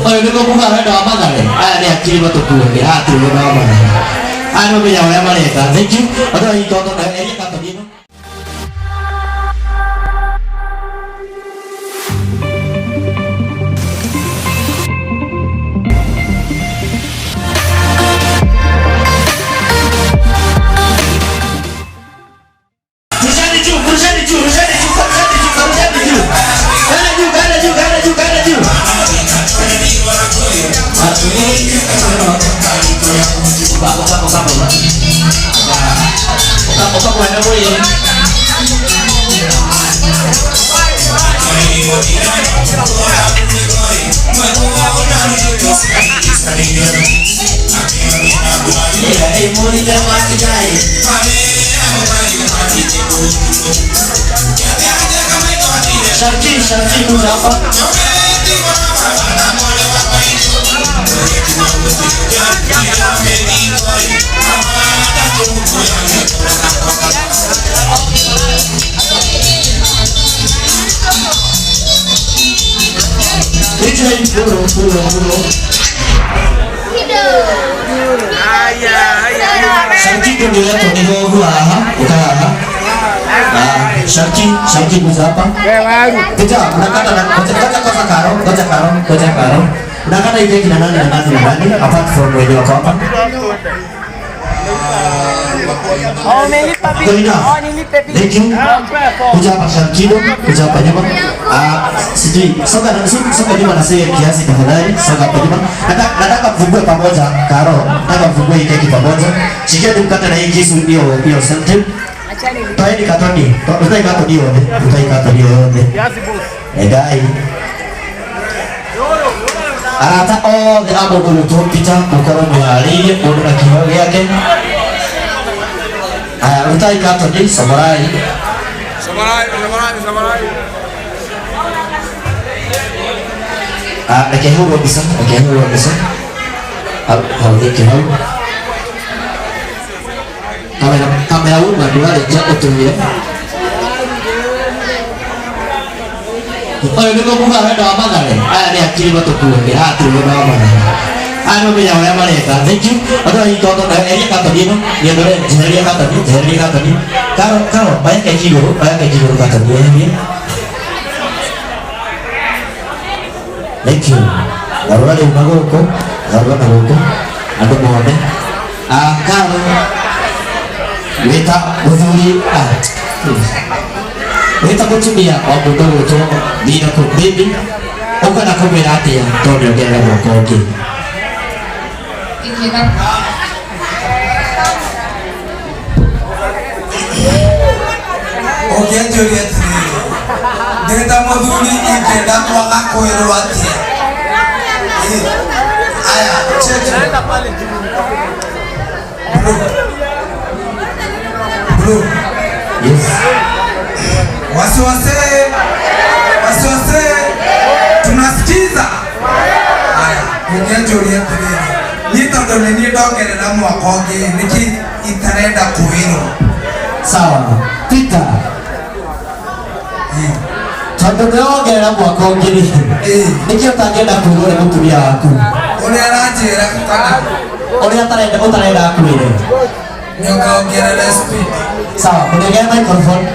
Ũyũ nĩguo muga wendo wa Mathare. Aya nĩ akiri matũkuĩte, haha tiri wendo wa Mathare. Aya nĩ mamenyaga ũrĩa mareka. Thank you. Andũ a Itondo na eria katoni ĩno. Rushani juu, rushani juu, rushani juu, rushani juu, rushani juu. Kaenda juu, kaenda juu, kaenda juu, kaenda juu. Oka, oka, oka, oka. Oka, oka mwena mwĩrĩ. Sharki, Sharki kuja hapa. DJ, pulo, pulo, pulo. Sharki ndio ni gogo haha, uka haha. Ah, Sharki, Sharki kuja hapa. Kuja, unakata na ngoja ngoja kwanza karo, ngoja karo, ngoja karo. Unakata hii keki na nani na nani na nani apart from wenye wako hapa. Oh, nilipa Good bili. enough. Oh, nilipe bili. Thank you. Kuja hapa Sharkido, kuja hapa nyuma. Ah, sijui soka soka nyuma na sasa kiasi tafadhali, soka hapa nyuma. Nataka mfungue pamoja Karo, nataka mfungue hii keki pamoja. Shikieni mkate na hii kisu hiyo hiyo sente. Achani nilipe. Toeni katoni, utai katoni yote, utai katoni yote. Egai. Arata othe a mũndũ gwĩtwo Peter mũkorwo mwĩharĩirie mũndũ na kĩheo gĩake. Aya, rutai katoni, comorai. Samurai, samurai, samurai. Ah, reke hũrwo mbica, reke hũrwo mbica. Hau, hau, thank you, hau. Kamera, kamera uma ndwarĩkia ũtũmĩre. Ũyũ nĩguo muga wendo wa Mathare. Aya nĩ akiri matũkuĩte, haha tiri wendo wa Mathare. Aya nĩ mamenyaga ũrĩa mareka. Thank you. Andũ a Itondo na eria katoni ĩno, nĩndore njehereria katoni, njehereria katoni. Karo, karo, oya keki igũrũ, oya keki igũrũ katoni eherie. Thank you. Garũra rĩu na gũkũ, garũra na gũkũ, andũ mone. Ah, Karo, wĩta mũthuri, ah, wĩta mũtumia wa mũndũ ũgwĩtwo Miracle Baby, ũkwenda kũmwĩra atĩa tondũ nĩongerera mwaka ũngĩ? Ingĩenda Ũngĩanjũria atĩrĩrĩ, ndĩ ta mũthuri ingĩenda kwaga kwĩrwo atĩa? Ĩ, aya, cheki. Bro. Bro. Yes. Wasiwase, wasiwase, tunasikiza. Haya, ũngĩanjũria atĩrĩrĩ, niĩ tondũ nĩ niĩ ndongerera mwaka ũngĩ, nĩkĩ itarenda kwĩrwo? Sawa. Peter, tondũ nĩwongerera mwaka ũngĩ rĩ, Ĩ, nĩkĩ ũtangĩenda kwĩrwo nĩ mũtumia waku? Ũrĩa aranjĩra kana Ũrĩa atarenda ũtarenda akwĩre. nĩũkongerere speed. Sawa, mũnengere microphone.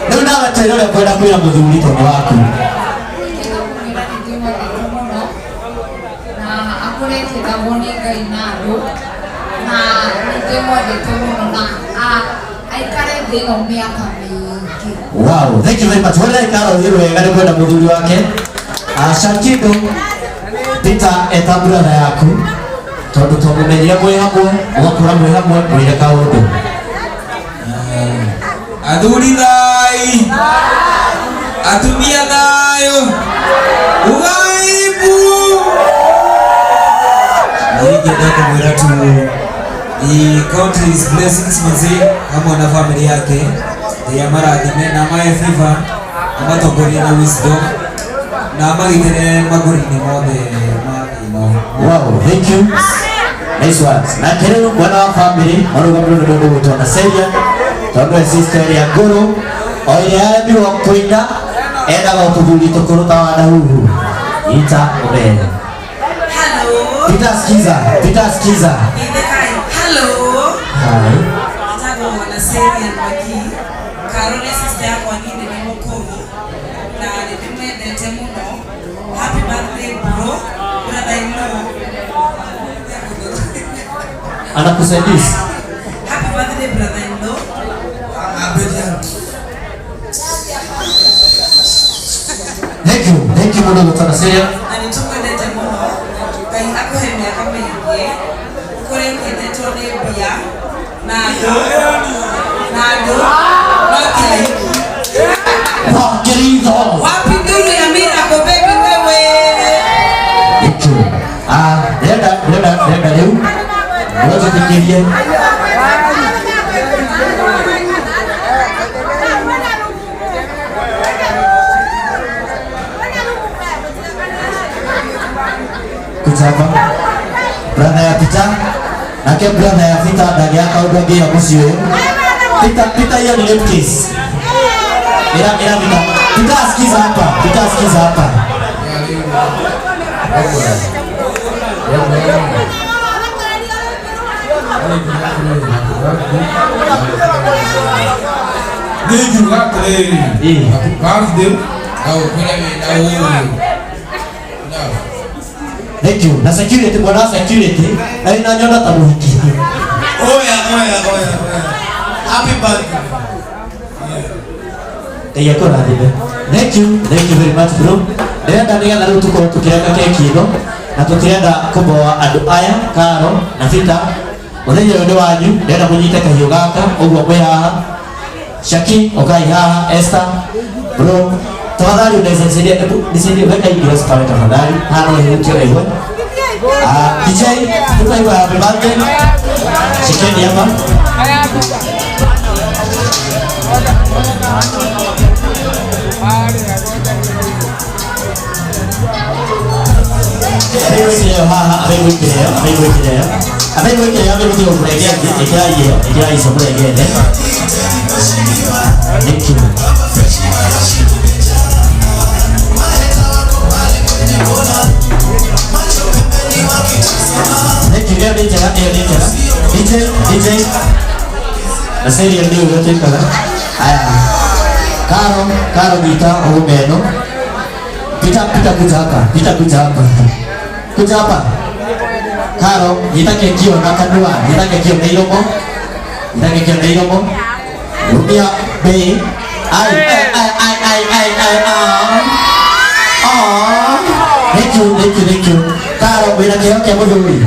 Rĩu nawe twĩre ũrĩa ũkwenda kwĩra mũthuri tondũ waku. Ingĩenda kũmwĩra nĩ ndĩmwendete mũno na akũre akĩendagwo nĩ Ngai na andũ na nĩ ndĩmwendete mũno na aikare thĩ ĩno mĩaka mĩingĩ. Wow, thank you very much. Wenda ikaro thiĩ wega nĩ kwenda mũthuri wake. Ah, Shankido, Peter eta brother yaku tondũ twamũmenyire mwĩ hamwe, mũgakũra mwĩ hamwe, mwĩre kaũndũ. Athuri thai, atumia thayũ, ugaibu. Na ingĩenda kũmwĩra tu he count his blessings manzi hamwe na family yake Ngai amarathime na amahe favor amatongorie na wisdom na amagitĩre magũrũ-inĩ mothe ma thĩ ĩno. Wow, thank you. Nice words. Na kĩrĩu mwana wa family marũgamĩrĩirwo nĩ mũndũ gwĩtwo Naseria tondũ e sister ĩrĩa ngũrũ o ĩrĩa yaremirwo kũina endaga o tũthuri tũkũrũ ta wanahuhu. Ita ũmere. Peter sikiza, Peter sikiza. Geithĩkai. Hello. Hai. Njĩtagwo Naserian Maki. Karo nĩ sister yakwa niĩ nĩ mũkũrũ na nĩ ndĩmwendete mũno. Happy birthday bro, brother in law. Anakusaidia. Happy birthday brother in law. Thank you. Thank you mũno Dr. Naserian. Na nĩ tũkwendete mũno. Ngai akũhe mĩaka mĩingĩ. Ũkũre ũkĩendetwo nĩ mbia na andũ na andũ no ti aingĩ. Wakiritho. Wapi nduru ya Miracle baby wewe? Thank you. Ah, ndĩrenda ndĩrenda ndĩrenda rĩu mũtũtĩkĩrie kuchapa brother ya Peter nake brother ya Peter ndangĩaka ũndũ angĩra mũciĩ ũyũ. Peter Peter hiyo ni rape case. Ila ila Peter Peter sikiza hapa, Peter sikiza hapa. Nĩngiuga atĩrĩrĩ, happy birthday na ũkũre wĩna ũũgĩ. Thank you. Na security bwana security na inanyona ta mũhiki. Oya, oya, oya, oya. Happy birthday. Ngai akũrathime. Thank you, thank you very much bro. Ndĩrenda nĩgetha rĩu tũkorwo tũkĩrenga keki ĩno na tũtirenda kũboa andũ aya Karo na Peter. Mũthenya ũyũ nĩ wanyu, ndĩrenda mũnyite kahiũ gaka ũguo mwĩ haha. Shaki, ukai haha, Esther, bro. Tafadhali unaweza nisaidia, hebu nisaidie weka hii glass pale tafadhali. Hano hiyo ewe. Ah, DJ, tupa hiyo happy birthday. Shikeni hapa. Abegwĩkĩreo haha, abegwĩkĩreo, abegwĩkĩreo. Abegwĩkĩreo, abegwĩkĩreo mũrenge angĩ, ĩkĩra irio, ĩkĩra icio mũrenge ene. Thank you. Thank you. Ĩyo nĩ njega, ĩyo nĩ njega. DJ, DJ. Na Celia nĩ ũguo twĩkaga. Aya. Karo, Karo nyita ũgume ĩno. Peter, Peter kuja hapa. Peter kuja hapa. Kuja hapa. Karo, nyita kekio na kanua, nyita kekio na iromo. Nyita kekio na iromo. Rumia bei. Ai, ai, ai, ai, ai, ai, ai, ah. Ah. Thank you, thank you, thank you. Karo, wĩna kĩheo kĩa mũthuri.